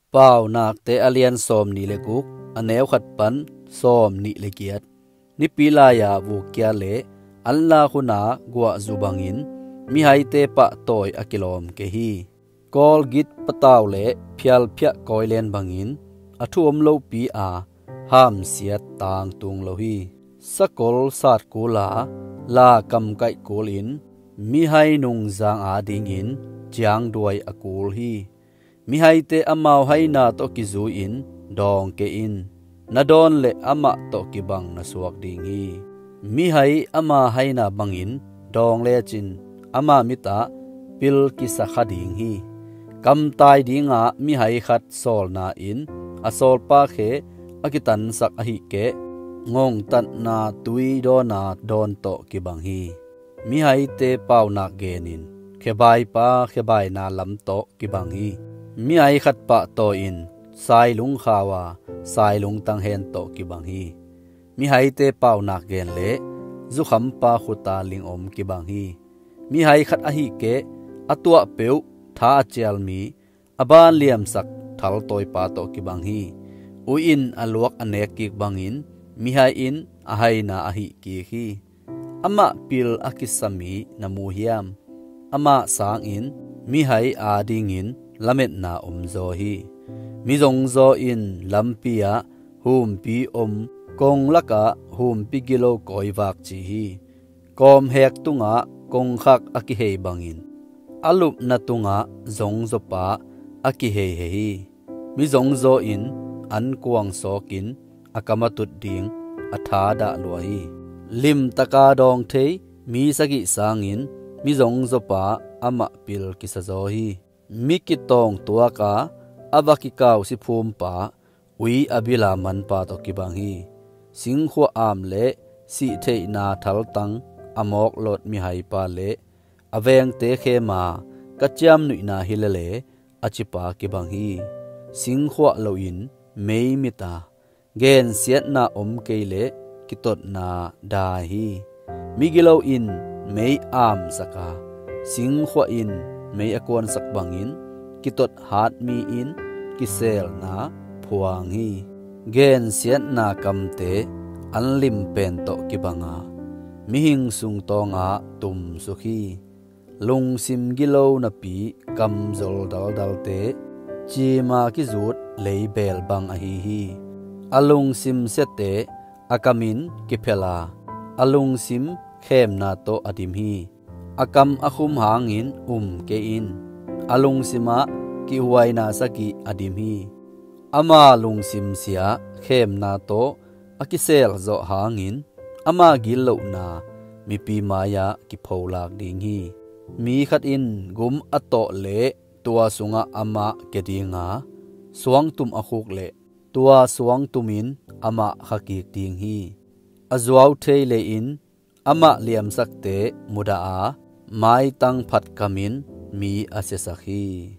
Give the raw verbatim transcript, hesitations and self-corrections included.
Paunakte a lian sawmnih le guk, a neu khat pan sawmnih le giat. Nipi lai-a vukkia le anlak huna guahzu bangin mihaite pahtawi a kilawm kei hi. Kawlgit patau le phialphiah kawilen bangin a thu om lopi a hamsiat tangtung lo hi. Sakol sat kul a, la kamkaih kul in mihai nungzang adingin ciangduai a kul hi. Mihaite amau haina tawh kizui-in dawng kei in, na dawn le amah tawh kibang na suak ding hi. Mihai ama haina bangin dawng lecin ama mitah pil kisa kha ding hi. Kamtai dingah mihai khat sawlna in a sawlpa khe a kitansak ahih keh, ngongtatna tui dawna dawn tawh kibang hi. Mihaite paunak genin khebaipa khebaina lam tawh kibang hi. Mihai khat pahtawi-in sailung khau a, sailung tanghen tawh kibang hi. Mihaite paunak gen le zukhampa khuta lingom kibang hi. Mihai khat ahih keh a tuah peuh tha a cial mi, a ban liamsak thaltawipa tawh kibang hi. Ui in a luak a nek kik bangin mihai in a haina ahih kik hi. Amah pil a kisa mi na mu hiam? Amah sangin mihai adingin lametna omzaw hi. Mi zongzaw in lampi ah humpi om, kong lakah humpi gilo kawivak ci hi. Kawmhek tungah kongkhak a kihei bangin a lupna tungah zongzawpa a kiheihe hi. Mi zongzaw in ankuang sawkin a kam a tut ding a thadah lua hi. Limtaka dawng thei mi sagih sangin mi zongzawpa amah pil kisazaw hi. Mi kitawng tuaka a va kikau siphumpa ui a bila manpa tawh kibang hi. Singkhuah am le sihtheihna thaltang a mawklawt mihaipa le a vengte khema ka ciamnuihna hi lele a cipa kibang hi. Singkhuah loin mei mita gensiatna om kei leh kitotna dai hi. Migilo in mei amsaka, singkhuah in mei a kuansak bangin kitot hat mi in kiselna phuang hi. Gensiatna kamte an limpen tawh kibanga mihing sung tawngah tumsuk hi. Lungsim gilo napi kamzol daldalte cima kizut leibel bang ahi hi. A lungsim siate a kamin kiphela, a lungsim khemna tawh a dim hi. A kam a khum hangin um kei in, a lungsimah kihuaina sagih a dim hi. Ama lungsim sia khemna tawh a kisel zawh hangin ama gillohna mipi mai-ah kipholak ding hi. Mi khat in gum a tawh leh tua sungah amah kia dinga, suangtum a khuk leh tua suangtum in amah khakik ding hi. A zuau thei lei in amah liamsakte mudah a, maitang phatkam in mi a siasak hi.